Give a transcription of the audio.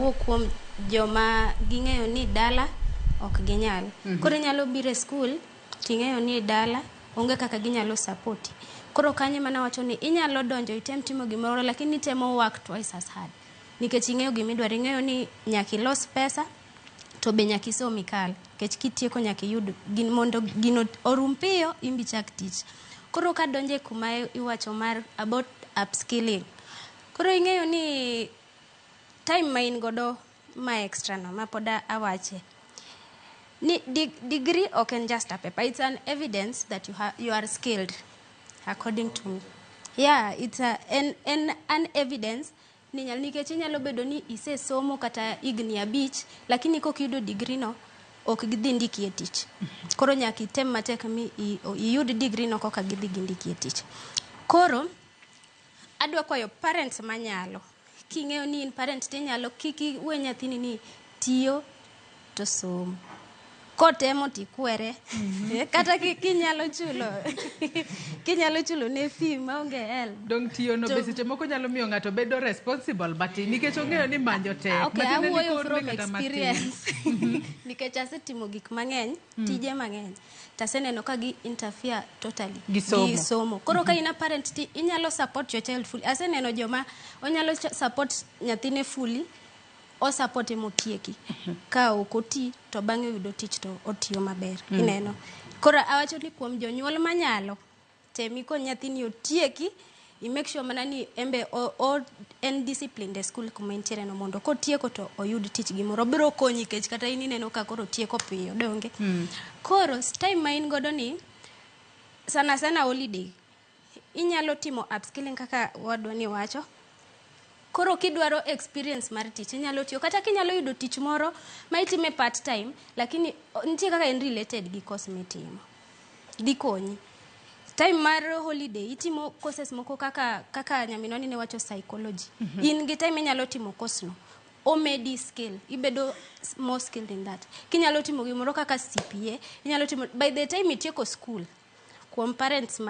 Awuo kuom joma ging'eyo ni dala ok ginyal. Koro inyalo biro e school ting'eyo ni dala onge kaka ginyalo support. Koro kanyo ema nawacho ni inyalo donjo item timo gimoro, lakini itemo work twice as hard. Nikech ing'eyo gimidwaro, ing'eyo ni nyaka ilos pesa to be nyaka isom ikal. Nikech kitieko nyaka iyud gin mondo gino orum piyo imbi chak tich. Koro kadonjo e kuma iwacho mar about upskilling. Koro ing'eyo ni time ma in godo ma extra no ma pod awache ni degree ok en just a paper, it's an evidence that you are skilled, according to me. Yeah, it's a, en an evidence ni nyal, nikech inyalo bedo ni isesomo kata higni 5, lakini kok iyudo degree no ok gidhi ndiki e tich. Koro nyaka item matek mi iyud degree no koka gidhi gindiki e tich. Koro adwa kwayo parents manyalo, king'eyo ni in parent tinyalo, kik iwe nyathini ni tiyo to somo, kotemo tikwere. Kata kinyalo chulo ne fee maonge help. Dong tiyo no be seche moko nyalo miyo ng'ato bedo responsible, but nikech ong'eyo ni manyo tek. Okay, matiende ni awuoyo korne from kata matin. experience, nikech asetimo gik mang'eny, tije mang'eny, taseneno ka gi interfere totally gi somo. Gi somo. Koro ka in a parent ti inyalo support your child fully. Aseneno joma onyalo support nyathine fully, osupporte motieki. Ka ok oti to bang'e oyudo tich to otiyo maber. Ineno, koro awacho ni kuom jonyuol manyalo, tem ikony nyathini otieki, i make sure mana ni embe o en disciplined e school kuma entiere no, mondo kotieko to oyud tich gimoro biro konyi, nikech kata in ineno ka koro tieko piyo donge. Koro time ma in godo ni, sana sana holiday, inyalo timo upskilling kaka wadwa ni wacho. Koro kidwaro experience mar tich, inyalo tiyo kata kinyalo yudo tich moro ma itime part time, lakini nitie kaka en related gi course mitimo, dhi konyi. Time mar holiday itimo courses moko kaka nyaminwa ni ne wacho psychology. In gi time inyalo timo course no, omedi skill, ibedo more skilled in that. Kinyalo timo gimoro kaka CPA, inyalo timo by the time itieko school. Kuom parents ma